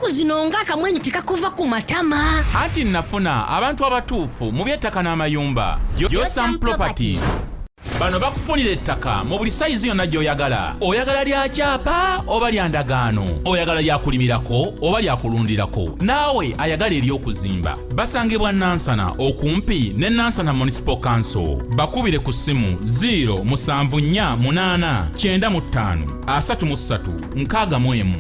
Ennaku zino ng'akamwenyu tekakuva ku matama. Anti nafuna abantu abatuufu mu by'ettaka n'amayumba. Josam Properties. Bano bakufunira ettaka mu buli sayizi yonna gy'oyagala. Oyagala lya kyapa oba lya ndagaano? Oyagala lya kulimirako oba lya kulundirako? Naawe ayagala ery'okuzimba. Basangibwa Nansana okumpi ne Nansana Municipal Council. Bakubire ku ssimu 0748 95 33 61.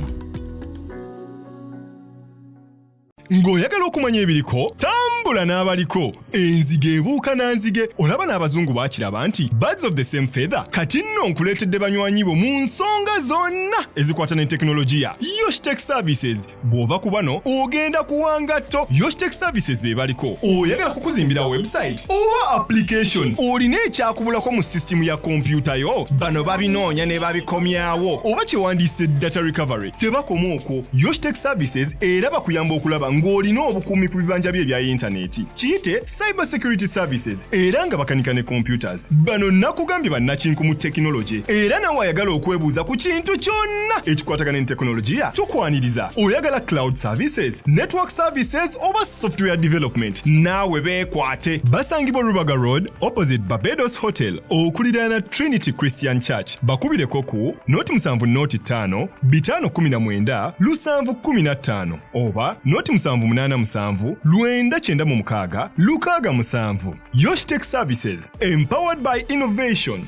Ng'oyagala okumanya ebiriko, tambula n'abaliko. Enzige ebuuka na nzige. Olaba n'abazungu baakiraba nti birds of the same feather. Kati nno nkuleetedde banywanyi bo mu nsonga zonna ezikwata ne tekinologiya. Yoshtech Services. Bw'ova ku bano ogenda kuwa ngatto. Yoshtech Services be baliko. Oyagala kukuzimbira website oba application? Olina ekyakubulako mu sisitimu ya kompyuta yo? Bano babinoonya ne babikomyawo, oba kyewandiise data recovery. Tebakoma okwo, Yoshtech Services era bakuyamba okulaba ng'olina obukuumi ku bibanja bye ebya yintaneti, kiyite cyber security services, era nga bakanika ne computers. Bano nakugambye bannakinku mu tekinologi, era nawe ayagala okwebuuza ku kintu kyonna ekikwatagana ne tekinologiya, tukwaniriza. Oyagala cloud services, network services oba software development, naawe beekwate. Basangibwa Rubaga Road, opposite Barbados Hotel, okuliraana Trinity Christian Church. Bakubireko ku 0 70 5 519 715 oba 0787 996 67. Yoshtech Services, empowered by innovation.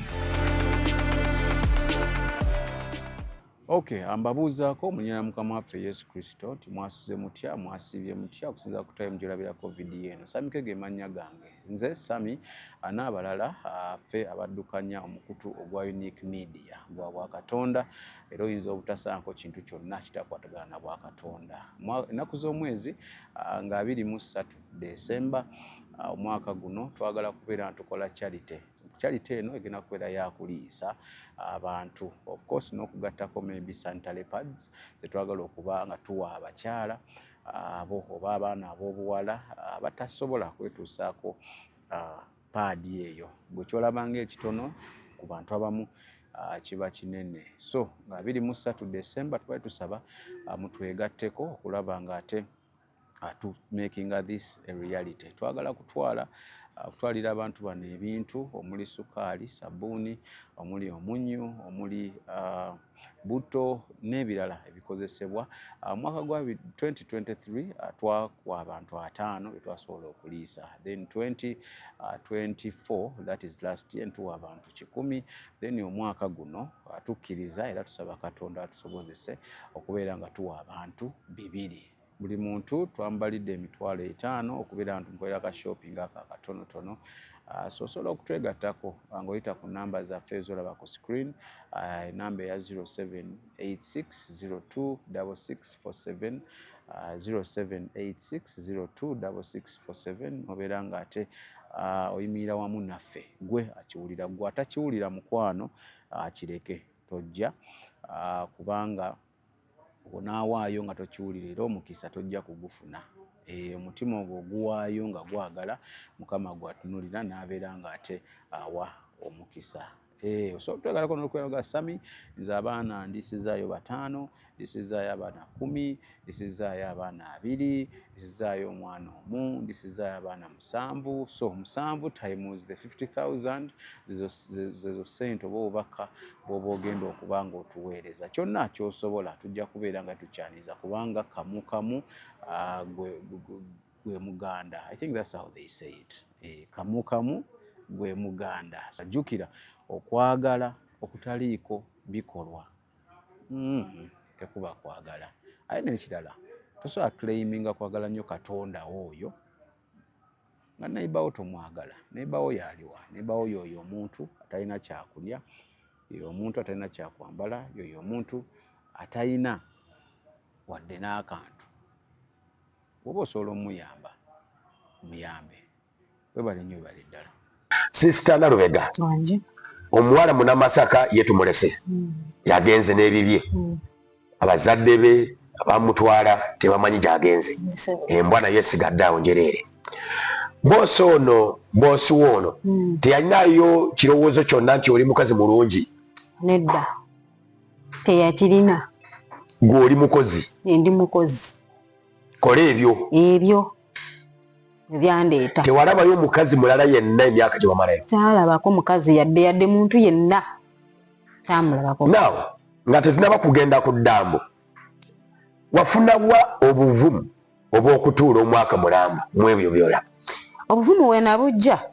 Okay, ambabuuzaako munyina Mukama waffe Yesu Kristo nti mwasuze mutya, mwasiibye mutya, okusinza ku time gyolabirako vidiyo eno. Sami Kege mannya gange. Nze Sami n'abalala ffe abaddukanya omukutu ogwa Unique Media gwa Bwakatonda, era oyinza obutasaanko kintu kyonna kitakwatagana na Bwakatonda. Ennaku z'omwezi nga 23 Desemba omwaka guno, twagala kubeera nga tukola charity. Charity eno egenda kubeera yakuliisa abantu, of course n'okugattako maybe sanitary pads zetwagala okuba nga tuwa abakyala abo oba abaana ab'obuwala abatasobola kwetuusaako paadi eyo. Gwe kyolabanga ekitono, ku bantu abamu kiba kinene. So nga 23 Desemba tubali tusaba mutwegatteko okulaba nga ate to making this a reality. Twagala kutwala kutwalira abantu bano ebintu omuli sukaali, sabbuuni, omuli omunnyu, omuli buto n'ebirala ebikozesebwa. Omwaka gwa 2023 twakuwa abantu 50 betwasobola okuliisa. Then 2024, that is last year, ntuwa abantu 100. Then omwaka guno tukkiriza era tusaba Katonda atusobozese okubeera nga tuwa abantu 200. Buli muntu twambalidde 50,000 okubeera nga tumukolera ka shopping ako akatonotono. So osobola okutwegattako ng'oyita ku namba zaffe ezolaba ku screen, enamba eya 0786026647, 0786026647, obeera nga ate oyimirira wamu naffe. Gwe akiwulira, gwe atakiwulira, mukwano, kireke tojja, kubanga onaawaayo nga tokiwulira era omukisa tojja kugufuna. Omutima ogwo oguwaayo nga gwagala Mukama gwatunulira n'abeera nga ate awa omukisa. Osobola otwegalako n'okweraga, "Sami, nze abaana ndisizaayo bataano, ndisizaayo abaana 10, ndisizaayo abaana 20, ndisizaayo omwana omu, ndisizaayo abaana musanvu." So musanvu times the 50,000, zezo ssente oba obubaka bw'oba ogenda okuba nga otuweereza. Kyonna ky'osobola tujja kubeera nga tukyaniza, kubanga kamu kamu gwe muganda. I think that's how they say it. Kamu kamu gwe muganda. Jjukira, okwagala okutaliiko bikolwa tekuba kwagala. Aye n'ekirala, tosobola claiminga kwagala nnyo Katonda oyo nga neighbour tomwagala. Neighbour yaliwa? Neighbour yoyo omuntu atalina kyakulya, yoyo omuntu atalina kyakwambala, yoyo omuntu atalina wadde n'akantu. Bw'oba osobola omuyamba, muyambe. Webale nnyo, webale ddala. Sister Nalubega. Wangi. Omuwala Munamasaka ye tumulese, yagenze n'ebibye. Abazadde be abamutwala tebamanyi gy'agenze. Embwa naye esigadde awo njereere. Boosi ono, boosi wo ono, teyalinayo kirowoozo kyonna nti oli mukazi mulungi? Nedda, teyakirina. Gwe oli mukozi? Ndi mukozi. Kola ebyo. Ebyo ebyandeeta. Tewalabayo omukazi mulala yenna emyaka gye wamalayo? Kyalabako mukazi yadde yadde muntu yenna kyamulabako. Now nga tetunaba kugenda ku ddambo, wafuna wa obuvumu obw'okutuula omwaka mulamba mu ebyo byolaba? Obuvumu we nabujja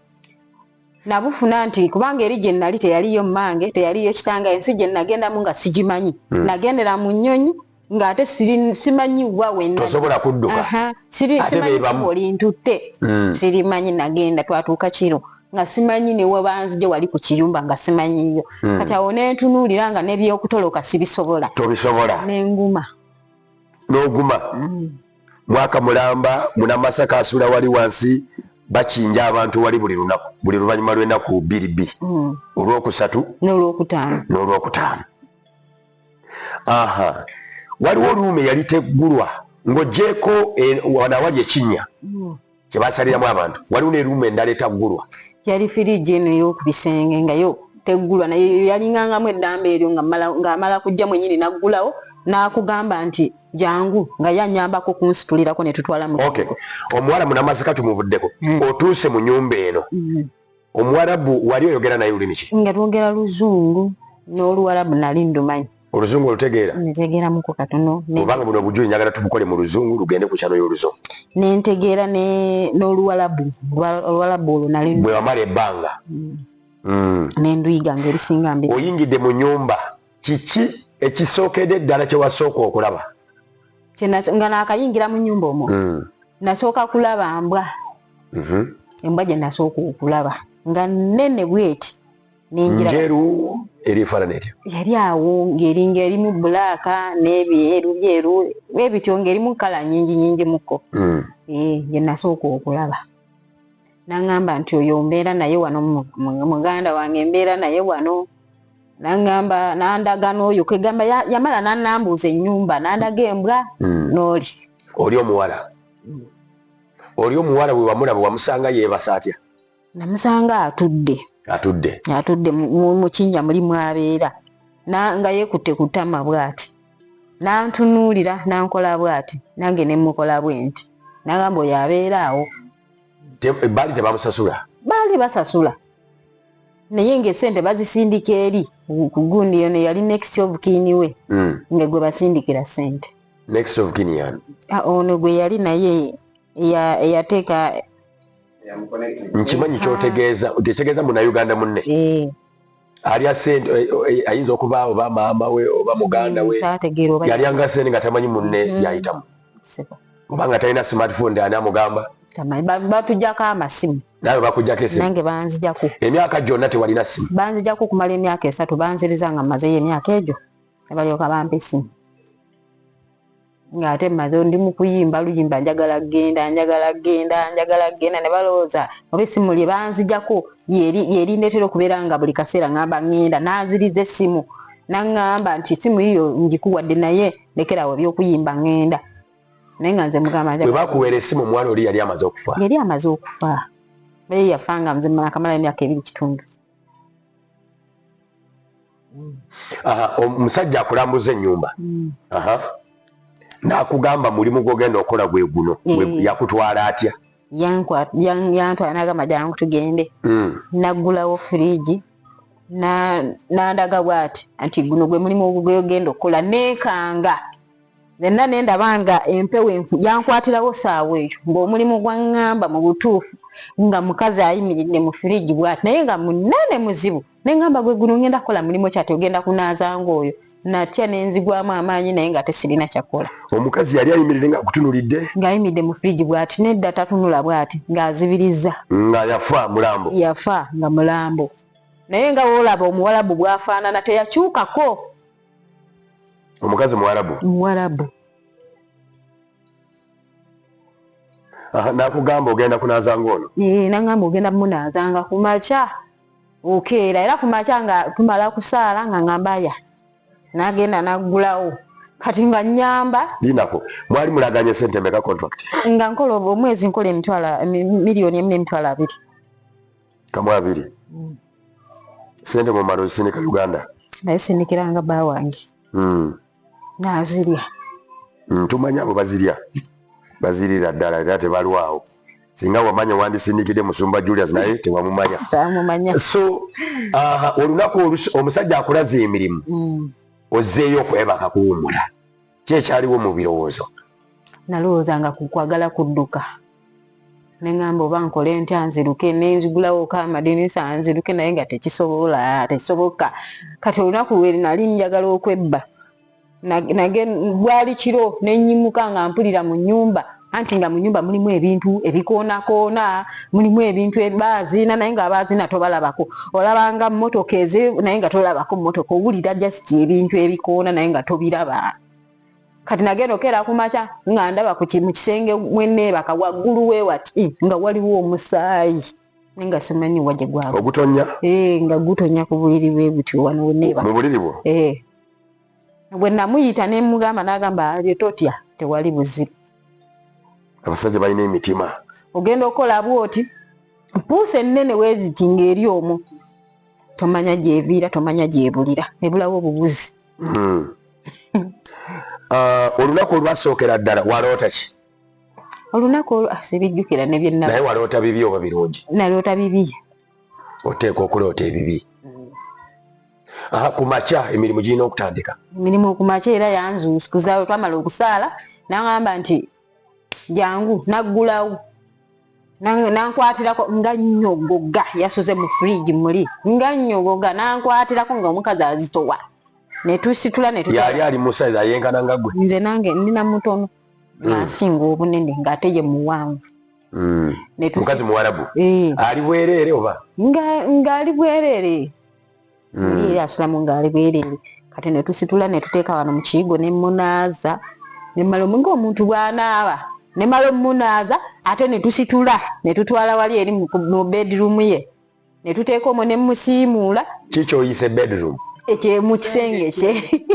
nabufuna nti kubanga eri gye nali teyaliyo mmange, teyaliyo kitanga, ensi gye nagendamu nga sigimanyi. Nagendera mu nnyonyi ng'ate simanyi wa wenna. Tosobola kudduka. Ate Simanyi beebamu. kkubo lintutte. Sirimanyi, nagenda twatuuka kiro nga simanyi ne webanzije wali ku kiyumba nga simanyiyo. Kati awo nentunuulira nga n'ebyokutoloka sibisobola. Tobisobola. Nenguma. N'oguma. Mwaka mulamba Munamasaka asula wali wansi, bakinja abantu wali buli lunaku, buli luvannyuma lw'ennaku bbiri bbiri, olwokusatu n'olwokutaano. N'olwokutaano. Aha, waliwo ruumu eyali teggulwa ng'oggyeko wano awali ekinnya kye basaliramu abantu, waliwo ne ruumu endala etaggulwa. Yali firiji eno ey'oku bisenge nga yo teggulwa, naye yalingangamu eddamba eryo ng'amala kujja mwennyini n'aggulawo n'akugamba nti jangu, nga yanyambako kunsitulirako ne tutwala mu Okay, omuwala Munamasaka tumuvuddeko. Otuuse mu nyumba eno, omuwarabu wali oyogera naye lulimi ki? Nga twogera luzungu n'oluwarabu nali ndumanyi. Oluzungu olutegeera? Ntegeeramuko katono. Kubanga buno obujuli njagala tubukole mu luzungu, lugende ku kyano y'oluzungu. Nentegeera n'oluwarabu, oluwarabu olwo nali Bwe wamala ebbanga nenduyiga ng'erisinga mbi. Oyingidde mu nyumba, kiki ekisookedde ddala kye wasooka okulaba? Nga naakayingira mu nyumba omwo, nasooka kulaba mbwa. Embwa gye nasooka okulaba nga nnene bweti nengira. Njeru, eri efaanana etyo? Yali awo ng'eringa erimu bulaaka n'ebyeru byeru bwebityo, ng'erimu kala nyingi nyingi muko. Gye nasooka okulaba, naŋŋamba nti oyo mbeera naye wano, muganda wange mbeera naye wano. Naŋŋamba nandaga n'oyo kwegamba yamala nanambuuza ennyumba, nandaga embwa n'oli. Oli omuwala, oli omuwala bwe wamulaba wamusanga yeebasa atya? Namusanga atudde. Atudde. Atudde mu kinnya muli mwabeera, nga yeekutte ku ttama bw'ati, nantunuulira nankola bw'ati, nange ne mukola bwe nti, nagamba oyo abeera awo. Baali tebamusasula? Baali basasula, naye ng'essente bazisindika eri ku gundi eno yali next of kin we, nga gwe basindikira ssente. Next of kin yani? Ah, ono gwe yali naye eyateeka. Nkimanyi kyotegeeza, tekitegeeza munnayuganda munne alya sente, ayinza okuba oba maama we oba muganda we. Saategeera oba Yalyanga sente nga tamanyi munne yayitamu, Sebo. oba nga talina smartphone, ani amugamba? Tamanyi. Batuggyako amasimu. Naawe bakuggyako esimu? Nange banzijako. Emyaka gyonna tewalina simu? Banzijako okumala emyaka 3, banziriza nga mmazeyo emyaka egyo ne balyoka bampa esimu, ng'ate mmaze ndi mu kuyimba luyimba njagala genda, njagala genda, njagala genda, ne balowooza oba essimu lye banzijako yerindeetera okubeera nga buli kaseera ngamba ŋŋenda. Nanziriza essimu, naŋŋamba nti essimu yiyo ngikuwadde, naye lekerawo ebyokuyimba, ŋŋenda, naye nga nze mugamba Bwe njagala. bakuweera essimu, omuwala oli yali amaze okufa? Yali amaze okufa, naye yafa nga nze nakamala emyaka 2 kitundu. Aha, omusajja akulambuza ennyumba. Aha, n'akugamba mulimu gw'ogenda okukola gwe guno. Yakutwala atya? Yantwala n'agamba jangu tugende. Naggulawo firiigi nandaga bw'ati nti guno gwe mulimu gwegenda okukola. Neekanga nenna nendaba nga empewo enfu yankwatirawo saawa eyo, ng'omulimu gwaŋŋamba mu butuufu nga mukazi ayimiridde mu firiigi bw'ati, naye nga munene muzibu. Neŋŋamba gwe guno ngenda kukola mulimu ki? Ati ogenda kunaazanga oyo. Natya nenzigwamu amaanyi, naye nga tesirina kyakola. Omukazi yali ayimiridde nga akutunulidde? Ng'ayimiridde mu firiigi bw'ati, nedda tatunula bw'ati, ng'azibiriza. Nga yafa mulambo? Yafa nga mulambo, naye nga woolaba omuwalabu bw'afaanana, teyakyukako. Omukazi muwarabu? Muwalabu. Aha, n'akugamba ogenda kunaazanga ono? Ee, naŋŋamba ogenda munaazanga ku makya okeera, era ku makya nga tumala kusaala nga ŋŋamba ya n'agenda n'aggulawo, kati nga nnyamba. Linako, mwali mulaganye sente meka, contract? Nga nkola omwezi nkola emitwalo 1.1 miliyoni. Kamu abiri. Sente mumala ozisindika Uganda? Naye sindikiranga bba wange. Naazirya. Tumanyi abo bazirya. Bazirira ddala era tebalwawo. Singa wamanya wandisindikidde Musumba Julius, naye tewamumanya. Saamumanya. So olunaku omusajja akulaze emirimu, ozzeeyo okwebaka kuwummula, ki ekyaliwo mu birowoozo? Nalowoozanga ku kwagala kudduka, neŋŋamba oba nkole ntya nziruke, nenzigulawoko amadinisa nziruke, naye nga tekisobola, tekisoboka. Kati olunaku lwe nali njagala okwebba, bwali kiro, nenyimuka nga mpulira mu nnyumba, anti nga mu nnyumba mulimu ebintu ebikoonakoona, mulimu ebintu baazina, naye nga abaazina tobalabako, olabanga mmotoka eze, naye nga tolabako mmotoka, owulira just ebintu ebikoona naye nga tobiraba. Kati nagenda okeera ku makya nga ndaba mu kisenge mweneebaka waggulu weewati nga waliwo omusaayi, naye nga simanyi wa gye gwava. Ogutonya? Nga gutonya ku buliri bwe butyo wano weneebaka. Mu buliri bwo? Bwe namuyita ne mugamba, n'agamba, "Totya, tewali buzibu." Abasajja balina emitima. Ogenda okukola bwoti, mpuusa ennene weeziti ng'eri omwo, tomanya gyeviira, tomanya gyebulira, ebulawo obubuzi. Olunaku olwasookera ddala waloota ki? Olunaku olwo sibijjukira ne bye. Naye waloota bibi oba birungi? Naloota bibi. Oteekwa okuloota ebibi. Aha, ku makya emirimu girina okutandika. Emirimu ku makya era yanzuukuza, twamala okusaala, n'aŋŋamba nti jangu, naggulawo, nankwatirako nga nnyogoga, yasuze mu fridge muli nga nnyogoga, nankwatirako nga omukazi azitowa, netusitula. Yali ali mu size ayenkana nga gwe? Nze nange ndina mutono, nga nsinga obunene, ng'ate ye muwanvu. Mukazi muwarabu? Ali bwereere oba? Ng'ali bwereere. Oli asulamu ng'ali bwereere. Kati netusitula netuteeka wano mu kiyigo, nemunaaza, nemala ng'omuntu bw'anaaba, nemala omunaaza, ate netusitula netutwala wali eri mu bedroom ye, netuteeka omwo nemusiimuula. Kikyoyise bedroom? Ekye mu kisenge kye.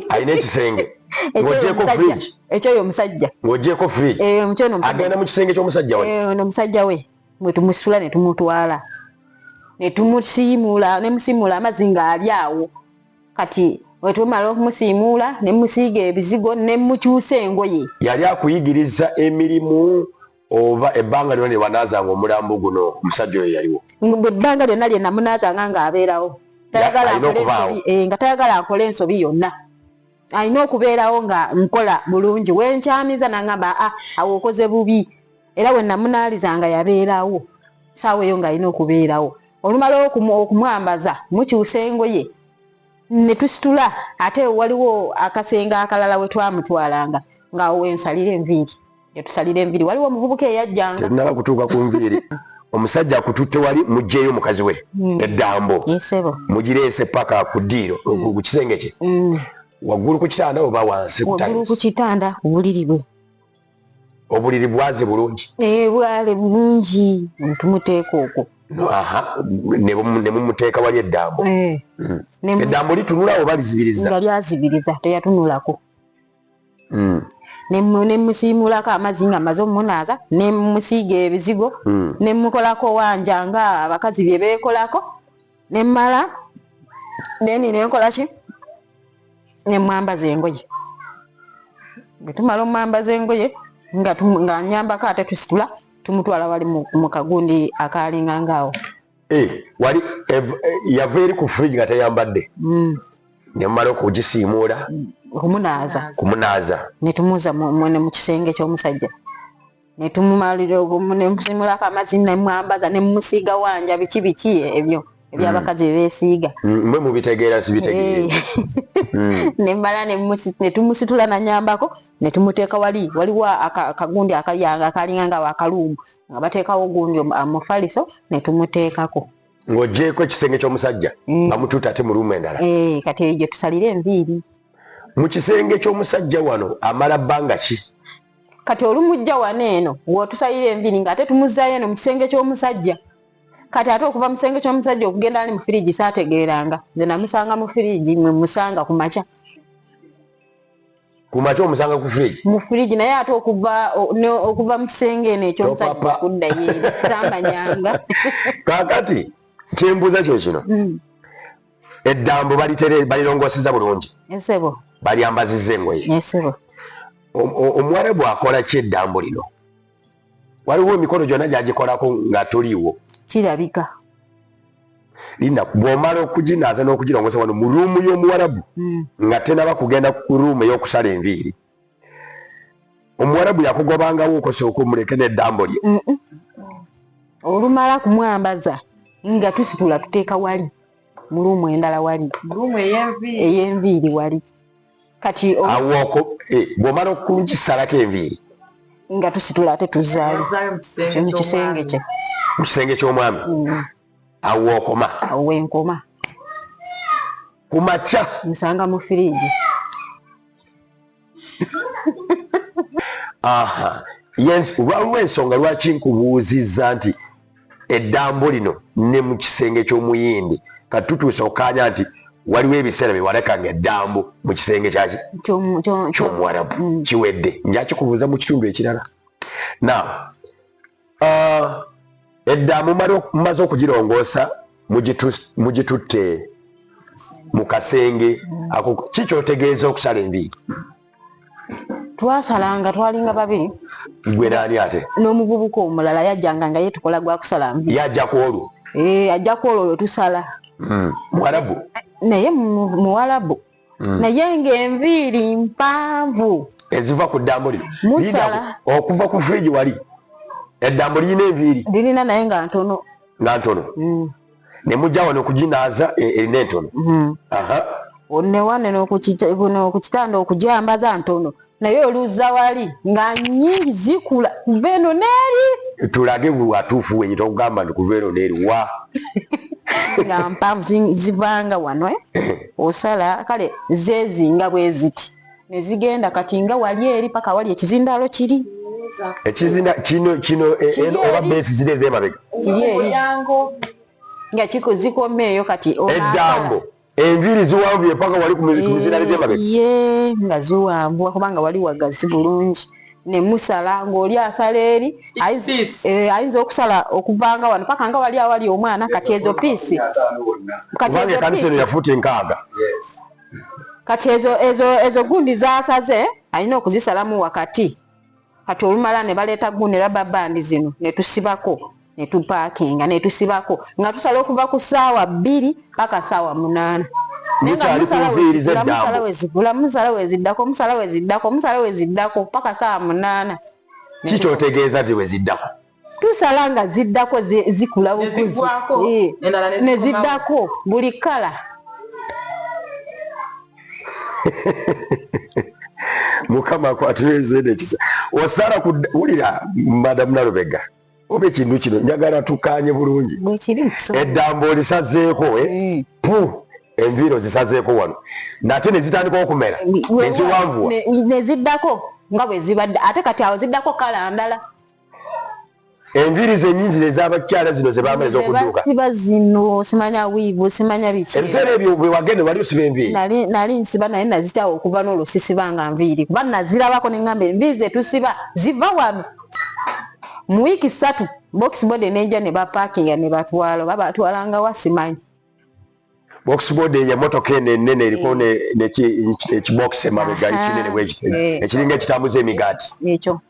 Alina ekisenge? Ng'ogyeko fridge? Ekyoyo omusajja. Ng'ogyeko fridge? Agenda mu kisenge ky'omusajja we? Omusajja we mwe tumusitula ne tumutwala ne tumusiimuula, ne musiimuula amazzi ng'ali awo. Kati wetumala okumusiimuula, ne musiiga ebizigo, ne mukyusa engoye. Yali akuyigiriza emirimu oba ebbanga lyonna lye wanaazanga omulambo guno omusajja oyo yaliwo? Ebbanga lyonna lye namunaazanga ng'abeerawo. Nga tayagala akole ensobi yonna, alina okubeerawo nga nkola bulungi. Wenkyamiza nangamba, "A, awo okoze bubi." Era we namunaalizanga yabeerawo, saawa eyo ng'alina okubeerawo. Olumala okumwambaza, mukyusa engoye, ne tusitula, ate waliwo akasenge akalala we twamutwalanga, ng'awo wensalira enviiri, etusalira enviiri. Waliwo omuvubuka eyajjanga. Tetunaba kutuuka ku nviiri. Omusajja akututte wali, mugjeeyo mukazi we eddambo, mugireese paka ku ddiiro, ku kisenge kye. Waggulu ku kitanda oba wansi? Waggulu ku kitanda, obuliri bwe. Obuliri bwaze bulungi? Bwale bulungi, tumuteeka okwo. Ne mumuteeka wali eddambo. Eddambo litunula oba lizibiriza? Nga lyazibiriza, teyatunulako. Nemusiimulako amazzi nga maze omunaaza, nemusiiga ebizigo, nemukolako wanja nga abakazi bye beekolako, nemmala then nenkola ki, nemwambaza engoye. Bwe tumala omwambaza engoye, nga nyambako, ate tusitula tumutwala wali mu kagundi akalingangaawo. Eh, wali yava eri ku fridge nga tayambadde? Nemumala okugisiimuula? Okumunaaza. Kumunaaza. Netumuza mu kisenge ky'omusajja, netumumalira, nemusimulako amazzi, nemwambaza, nemusiiga wanja, biki biki ebyo ebyabakazi byebeesiiga. Mwe mubitegeera, sibitegeera. Nemala netumusitula nanyambako, netumuteeka wali, waliwo akagundi akalyanga akalinga nga wakaluumu, nga bateekawo gundi omufaliso, netumuteekako. Ng'ogyeko ekisenge ky'omusajja, bamutuuta ate mu room endala? Eh, kati eyo gye tusalira enviiri. Mu kisenge ky'omusajja wano amala bbanga ki? Kati olumujja wano eno ng'otusalira enviiri, ng'ate tumuzaayo eno mu kisenge ky'omusajja. Kati ate okuva mu kisenge ky'omusajja okugenda ali mu firigi saategeeranga. Nze namusanga mu firigi, mwe musanga ku makya. Ku makya omusanga ku firigi? Mu firigi, naye ate okuva mu kisenge eno eky'omusajja Topapa. okuddayo eri saamanyanga. Kaakati kyembuuza kye kino: eddambo balirongoseza bulungi? Esebo. Balyambazizza engoye? Esebo. Omuwarabu akola ki eddambo lino? Waliwo emikolo gyonna gyagikolako nga toliiwo. Kirabika. Linda, bw'omala okuginaaza n'okugirongoosa wano mu ruumu y'omuwarabu nga tenaba kugenda ku ruumu ey'okusala enviiri, omuwarabu yakugobangawo okosooka omuleke n'eddambo lye? Olumala kumwambaza nga tusitula tuteeka wali mu ruumu endala, wali ey'enviiri wali. Kati awo bw'omala okugisalako enviiri nga tusitula ate tuzaayo mu kisenge kye, mu kisenge ky'omwami. Awo okoma? Awo wenkoma. Ku makya? Nsanga mu firiji. Aha, yes. Waliwo ensonga lwaki nkubuuzizza nti eddambo lino ne mu kisenge ky'omuyindi. Kati tutuuse okkaanya nti waliwo ebiseera bye walekanga eddambo mu kisenge kyaki? Ky'omuwarabu. Kiwedde, njakikubuuza mu kitundu ekirala. Now, eddambo mumaze okugirongoosa, mugitutte mu kasenge ako. Kikyotegeeza okusala enviiri? Twasalanga, twalinga babiri. Gwe naani ate? N'omuvubuka omulala yajjanga nga ye tukola gwa kusala nviiri. Yajja ku olwo? Ajja ku olwo lwe tusala. Muwarabu? Naye muwarabu, naye ng'enviiri mpanvu. Eziva ku ddambo lino? Musala. Okuva ku fridge wali, eddambo lirina enviiri? Lirina, naye nga ntono. Nga ntono. Ne mujja wano okuginaaza, erina entono. Aha. Newane n'okukitanda okujambaza ntono, naye oluzza wali nga nnyingi, zikula kuva eno n'eri. Tulage watuufu wenyita okugamba nti kuva eno n'eri wa? Nga mpanvu, zivanga wano, eh? Osala kale zeezinga bwe ziti ne zigenda kati nga wali eri paka wali ekizindaalo kiri. Ekizinda kino kino oba beesi ziri ez'emabega? Kiri eri nga kiko zikoma eyo kati. Eddambo enviiri ziwanvuye paka wali ku mizindaalo gy'emabega? Ye, nga ziwanvu kubanga wali wagazi bulungi. Ne musala ng'oli asala eri, ayinza okusala okuvanga wano paka nga wali awali omwana. Kati ezo piece, kati kubanga ezo ekanisa eno piece yafuuta 60. Kati ezo gundi zasaze alina okuzisalamu wakati. Kati olumala ne baleeta gundi rubber band zino ne tusibako, ne tupaakinga, ne tusibako nga tusala okuva ku ssaawa 2 paka ssaawa 8. Naye nga Mukyali ku musala nviiri wezigula, z'eddambo. Musala wezigula, musala weziddako, musala weziddako, musala weziddako paka ssaawa 8. Kikyotegeeza nti weziddako? Tusala nga ziddako, zikula bukuzi. Nezigwako, endala ne ne zikomawo. ziddako buli kala. Mukama akwatirezeeno ekisa. Osala ku wulira, Madamu Nalubega, oba ekintu kino njagala tukanye bulungi. Bwekiri. Eddambo olisazeeko, eh? Pu enviiri ozisazeeko wano, nate ne zitandika okumera neziwanvuwa. Ne ziddako nga bwe zibadde, ate kati awo ziddako kala ndala. Enviiri zenyingi ez'abakyala zino ze bamala ez'okudduuka. Basiba zino, simanya weave, simanya biki. Ebiseera ebyo bwe wagenda wali osiba enviiri? Nali nsiba, naye nazikyawa okuva n'olwo sisibanga nviiri, kuba nazirabako ne ŋŋamba enviiri zetusiba ziva wano. Mu wiiki 3 box boda nejja ne bapaakinga ne batwala, oba batwalanga wa simanyi. Box boda eyo emotoka eno enene eriko ekibokisi emabega ekinene bwekiti, ekiringa ekitambuza emigaati? Ekyo.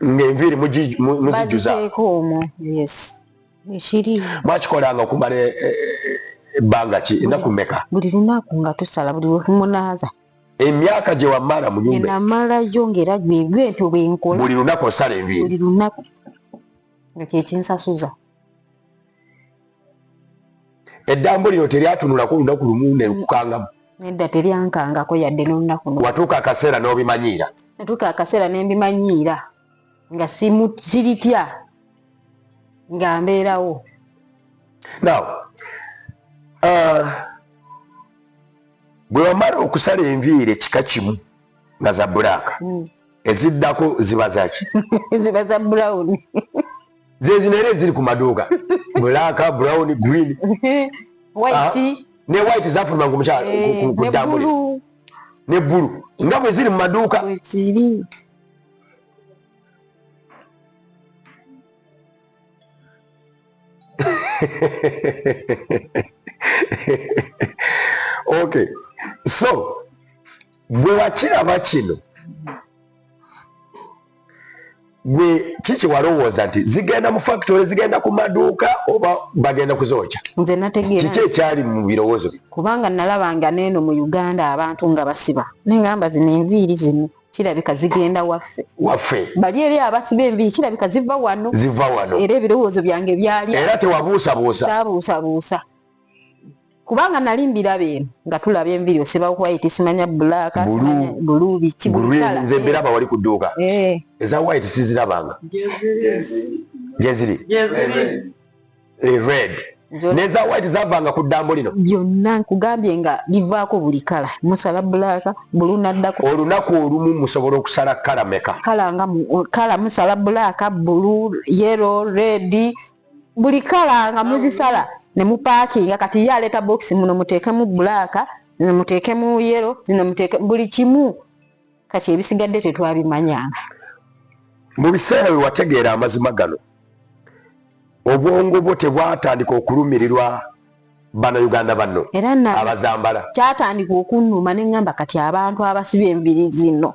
Ng'enviiri muzijjuza? Baziteeka omwo, yes, ekiri. Mwakikolanga okumala ebbanga ki, ennaku mmeka? Buli lunaku nga tusala, buli lwetumunaaza. Emyaka gye wamala mu nyumba? Namalayo ngaera bwentyo bwenkola. Buli lunaku osala enviiri? Buli lunaku, nga kyekinsasuza. Eddambo lino teryatunulako olunaku lumu ne lukukangamu? Nedda, teryankangako yadde n'olunaku n'olumu. Watuuka akaseera n'obimanyiira? Natuuka akaseera ne mbimanyiira nga siritya, nga mbeerawo. Now, bwe wamala okusala enviiri ekika kimu nga za black, eziddako ziba zaki? Ziba za brown. Zezino era eziri ku maduuka, black, brown, green? White. Ne white zafuluma ku mukyala ku ne ddambo lino? Blue. Ne blue, nga bwe ziri mu maduuka? Bwekiri. Okay, so bwe wakiraba kino, Gwe kiki walowooza nti zigenda mu factory, zigenda ku maduuka oba bagenda kuzookya? Nze nategeera Kiki ekyali mu birowoozo byo? Kubanga nalabanga neeno mu Uganda abantu nga basiba, nengamba zino enviiri zino kirabika zigenda waffe. Waffe. Bali eri abasiba enviiri kirabika ziva wano. Ziva wano. Era ebirowoozo byange byali Era tewabuusabuusa? Saabuusabuusa, kubanga nali mbiraba eno nga tulaba enviiri, osiba white, simanya black, simanya blue, biki, buli colour. Nze mbiraba wali ku dduuka. Eza white sizirabanga. Gyeziri red neza white zavanga ku ddambo lino. Byonna nkugambye nga bivaako buli colour, musala black, blue, naddako. Olunaku olumu musobola okusala colour meka? Colour nga colour musala black, blue, yellow, red, buli colour nga muzisala ne mupaakinga. Kati ye aleeta box, muno muteekemu black, zino muteekemu yellow, zino muteeke buli kimu. Kati ebisigadde tetwabimanyanga. Mu biseera bwe wategeera amazima gano, obwongo bwo tebwatandika okulumirirwa Bannayuganda banno Era abazambala? Kyatandika okunnuma, ne ŋŋamba kati abantu abasiba enviri zino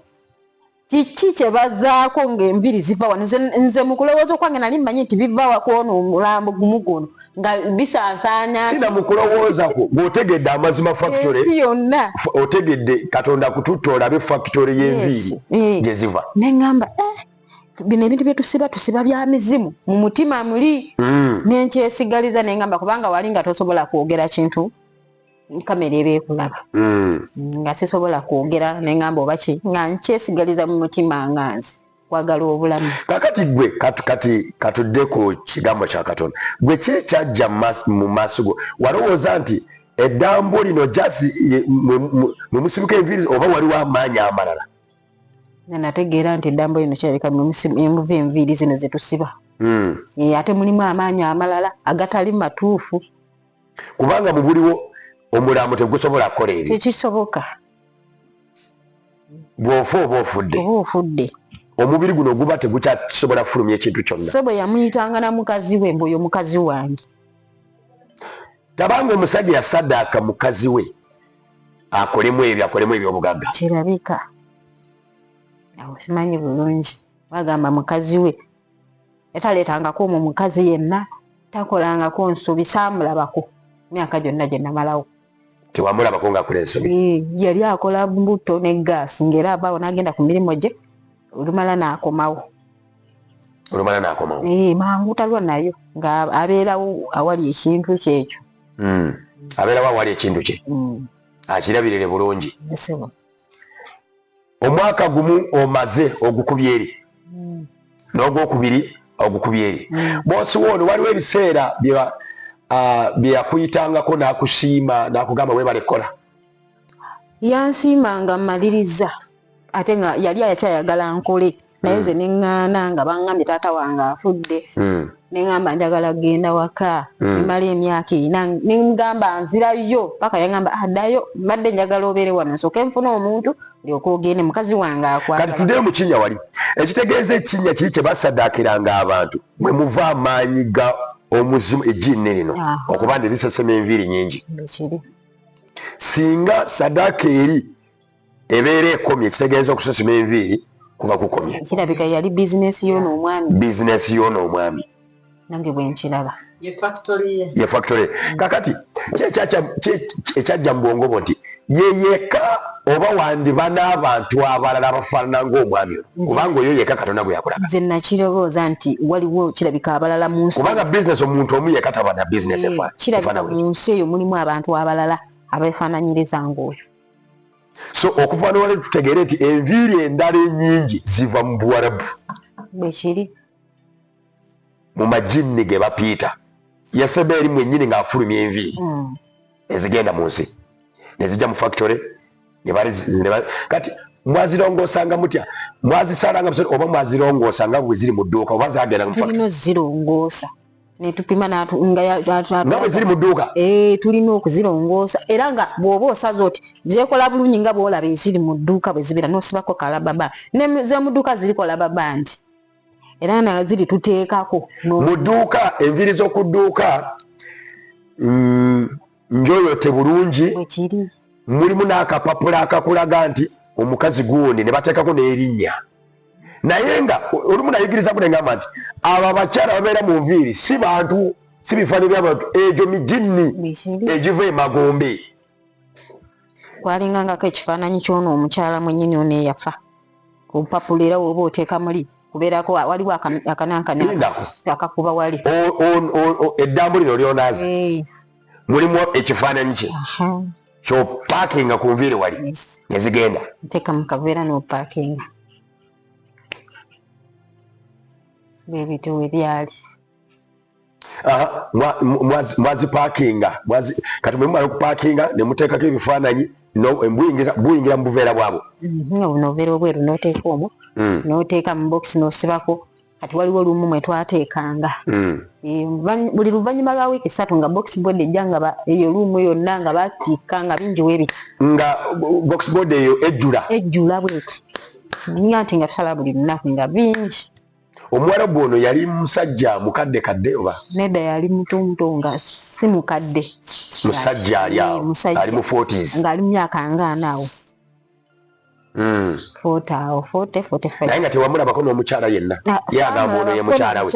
kiki kye bazaako ng'enviri ziva wano? Nze mu kulowooza okwange nali mmanyi nti biva kwono omulambo gumu guno nga bisansaanya. Sina mu kulowooza kwo, bw'otegedde amazima, factory Ensi yonna. Otegedde Katonda kututta olabe factory y'enviiri gye ziva. Ne ŋŋamba, eh, bino ebintu bye tusiba, tusiba bya mizimu mu mutima muli. Nenkyesigaliza, ne ŋŋamba kubanga wali nga tosobola kwogera kintu, kamera eba ekulaba. Nga sisobola kwogera, ne ŋŋamba oba ki, nga nkyesigaliza mu mutima nga nze kwagala obulamu. Kakati gwe kati katudde ku kigambo kya Katonda. Gwe ki ekyajja mu maaso go? Walowooza nti eddambo lino jasi mwe musibuka enviiri oba waliwo amaanyi amalala? Nga nategeera nti eddambo lino kirabika mwe muva enviiri zino zetusiba. Ate mulimu amaanyi amalala agatali matuufu. Kubanga mu buliwo omulambo tegusobola kukola ebyo. Tekisoboka. Bw'ofa oba ofudde. Oba ofudde. Omubiri guno guba tegukyasobola kufulumya ekintu kyonna. So bwe yamuyitanga na mukazi we, mbu oyo mukazi wange. Tabanga omusajja yasaddaaka mukazi we akolemu ebyo, akolemu ebyobugagga. Kirabika awo simanyi bulungi, bagamba mukazi we yataleetangako omwo mukazi yenna, takolangako nsobi, saamulabako myaka gyonna gye namalawo. Tewamulabako ng'akola ensobi? Yali akola mbuto ne gaasi, ng'era avaawo n'agenda ku mirimu gye, olumala n'akomawo. Olumala n'akomawo. Mangu talwa nayo, nga abeerawo awali ekintu kyekyo. Abeerawo awali ekintu kye. Akirabirire bulungi. Ssebo. Omwaka gumu omaze ogukubye eri, n'ogwokubiri ogukubye eri. Boss wo ono, waliwo ebiseera bye yakuyitangako n'akusiima n'akugamba weebale kukola? Yansiima nga mmaliriza, ate nga yali akyayagala nkole, naye nze neŋŋaana nga baŋŋambye taata wange afudde. Neŋŋamba njagala kugenda waka. Nemala emyaka 4, neŋŋamba nzirayo paka yaŋŋamba addayo, mbadde njagala obeere wano nsooke nfune omuntu olyoke ogende, mukazi wange Kati akwagala. Tuddeyo mu kinnya wali. Ekitegeeza ekinnya kiri kye basaddaakiranga abantu bwe muva amaanyi ga omuzimu ejjiini lino okuba nti lisesema enviiri nyingi. Bwekiri. Singa saddaaka eri ebeera ekomye, ekitegeeza okusesema enviiri kuba kukomye. Kirabika yali bizinesi y'ono omwami. Bizinesi y'ono omwami. Nange bwe nkiraba. Ye factory ye. Ye factory. Kakati ki ekyajja mu bwongo bwo nti ye yekka oba wandiba n'abantu abalala abafaanana ng'omwami ono, kubanga oyo yekka Katonda gwe yakulaga? Nze nakirowooza nti waliwo kirabika abalala mu nsi. Kubanga bizinesi omuntu omu yekka taba na bizinesi Kirabika efaanana mu nsi eyo mulimu abantu abalala abeefaananyiriza ng'oyo. So okuva nowale tutegeere nti enviiri endala ennyingi ziva mu Buwarabu. Bwekiri. Mu majinni ge bapiita Yasebeeri mwennyini ng'afulumya enviiri ezigenda mu nsi ne zijja mu factory kati mwazirongoosanga mutya? Mwazisalanga oba mwazirongoosa nga bwe ziri mu dduuka oba zagenda mu Tulina ozirongoosa netupima nga bwe ziri mu dduuka? Tulina okuzirongoosa, era nga bw'oba osaze oti zekola bulungi nga bw'olaba eziri mu dduuka bwe zibeera, n'osibako ka rubber band, nez'omu dduuka ziriko rubber band, era na ziri tuteekako. Mu dduuka, enviiri z'oku dduuka njoyote bulungi. Bwekiri. Mulimu n'akapapula akakulaga nti omukazi gundi, ne bateekako n'erinnya. Naye nga olumu nayigirizaku nengamba nti abo abakyala babeera mu nviiri si bantu, si bifaananyi by'abantu, egyo mijinni egiva emagombe. Kwalingangako ekifaananyi ky'ono omukyala mwennyini ono eyafa ku bupapula, era woba oteeka muli kubeerako waliwo akanankani akakuba wali eddambu lino lyonaaza mulimu ekifaananyi kye kyopaakinga ku nviiri wali nezigenda nteeka mu kaveera n'opaakinga bwebityo we byali. Mwazipakinga kati bwe mumala okupakinga ne muteekako ebifaananyi, buyingira mu buveera bwabwo. Obuno obuveera obweru n'oteeka omwo, n'oteeka mu bokisi n'osibako. Kati waliwo olumu mwe twateekanga buli luvannyuma lwa wiiki 3 nga box board ejja, nga eyo luumu yonna nga batikka nga bingi weebiti. Nga box board eyo ejjula. Ejjula bweti nga nti nga tusala buli lunaku nga bingi. Omuwarabu ono yali musajja mukadde kadde oba? Nedda, yali muto muto, nga si mukadde. Musajja ali awo ali mu 40s. Ng'ali mu myaka nga 40 awo. 40 awo, 40, 45. Naye nga tewamulabako n'omukyala yenna? Ye agamba ono ye mukyala we.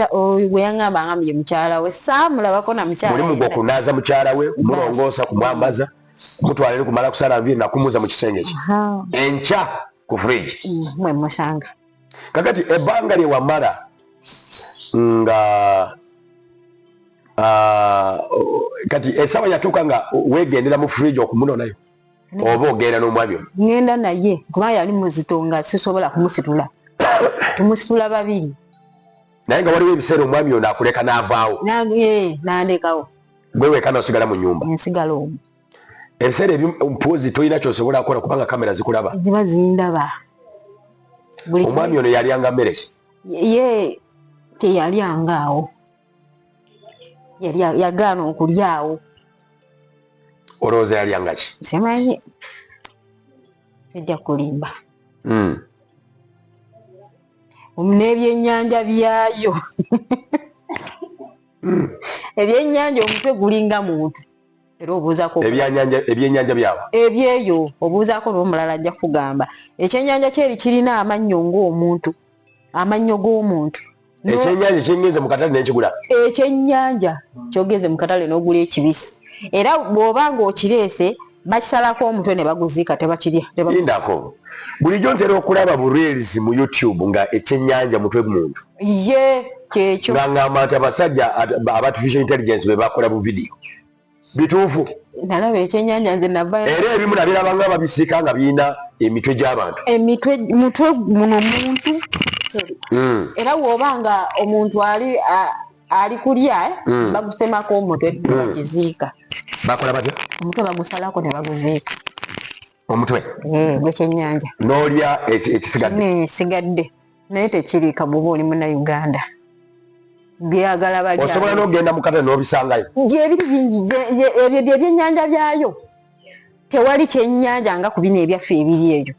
Gwe yaŋŋamba nga ye mukyala we, saamulabako na mukyala. Mulimu gwe okunaaza mukyala we, kumulongoosa, kumwambaza, kumutwala eri, kumala kusala nviiri nakumuza mu kisenge kye, enkya ku fridge. Mwe musanga. Kakati ebbanga lye wamala nga kati essaawa yatuuka nga weegendera mu fridge okumunonayo oba ogenda n'omwami ono? Ŋŋenda naye kuba yali muzito nga sisobola kumusitula, tumusitula babiri. Naye nga waliwo ebiseera omwami ono akuleka n'avaawo? Nandekawo. Gwe weka n'osigala mu nyumba? Nsigala omwo. Ebiseera ebimu mpozi tolina kyosobola kukola kubanga kamera zikulaba. Ziba zindaba. Omwami ono yalyanga mmere ki? Ye teyalyanga awo, yali yagaana okulya awo. Olowooza yalyanga ki? Simanyi, ejja kulimba. N'ebyennyanja byayo, ebyennyanja omutwe gulinga muntu, era obuuzaako. Ebyennyanja byawe? Ebyeyo obuuzaako n'omulala ajja kugamba ekyennyanja kyeri kirina amannyo ng'omuntu, amannyo g'omuntu. Ekyennyanja kyengenze mu katale nenkigula? Ekyennyanja kyogenze mu katale n'ogula ekibisi, era bw'oba ng'okireese bakisalako omutwe ne baguziika, tebakirya. Lindako, bulijjo ntera okulaba bu reels mu YouTube nga ekyennyanja mutwe muntu. Ye kyekyo. Nga ngamba nti abasajja aba artificial intelligence be bakola bu video. Bituufu? Nalaba ekyennyanja nze nava. Era ebimu nabiraba nga babisiika nga birina emitwe gy'abantu. Emitwe, mutwe muno muntu. Era bw'oba nga omuntu ali kulya, bagutemako omutwe ne bakiziika. Bakola batya? Omutwe bagusalako ne baguziika. Omutwe? Gwekyennyanja. N'olya ekisigadde? Nesigadde, naye tekiriika bw'oba oli Munnayuganda. Byagala balya. Osobola n'okugenda mu katale n'obisangayo? Gyebiri bingi. Ebyo bye byennyanja byayo. Tewali kyennyanja nga ku bino ebyaffe ebiri eyo.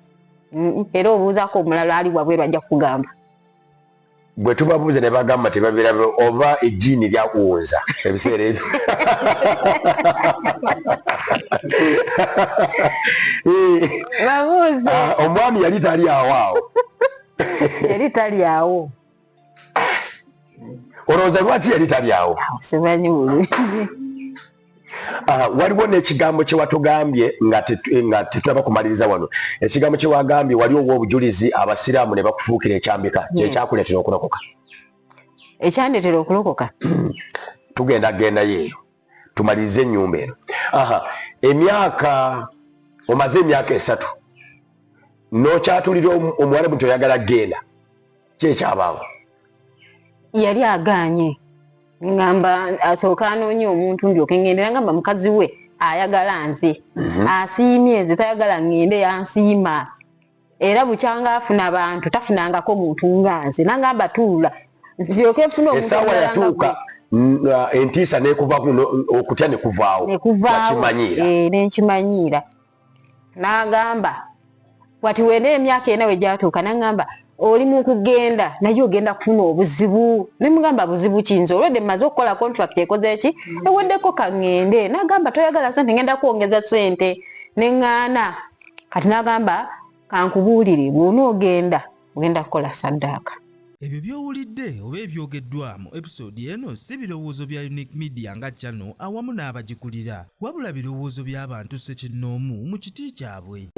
Era obuuzaako omulala ali wabweru ajja kugamba. Bwe tubabuuza ne bagamba tebabirabe, oba ejjiini lyakuwunza ebiseera ebyo. Babuuze. Omwami yali tali awo awo? Yali tali awo. Olowooza lwaki yali tali awo? Simanyi bulungi. Waliwo n'ekigambo kye watugambye nga tetulaba kumaliriza wano, ekigambo kye wagambye wali owa obujulizi abasiraamu ne bakufuukira ekyambika, kyekyakuleetera okulokoka. Ekyandeetera okulokoka? Tugenda gendayo eyo tumalirize ennyumba eno. Aha, emyaka omaze emyaka 3 n'okyatulira omuwarabu nti oyagala genda, kyekyabaawo? Yali agaanye, ngamba asooka anoonye omuntu ndyoke ngende. Nagamba mukazi we ayagala nze, asiimye nze, tayagala ngende, yansiima. Era bukyanga afuna abantu tafunangako muntu nga nze. Nangamba tuula ndyoke nfune omuntu. Essaawa yatuuka entiisa nekuvaku, okutya nekuvaawo? Nekuvaawo. Wakimanyiira? Nenkimanyiira. Nagamba wati wena emyaka 4 we gyatuuka, nagamba oli mu kugenda naye ogenda kufuna obuzibu. Nemugamba buzibu ki? Nze olwedde mmaze okukola contract, ekoze ki, eweddeko, kaŋŋende. Nagamba toyagala sente, ngenda kwongeza sente. Neŋŋaana. Kati nagamba kankubuulire, bw'onoogenda Ogenda kukola saddaaka. Ebyo by'owulidde oba ebyogeddwa mu episode eno si birowoozo bya Unique Media nga channel awamu n'abagikulira, wabula birowoozo by'abantu ssekinnoomu mu kiti kyabwe.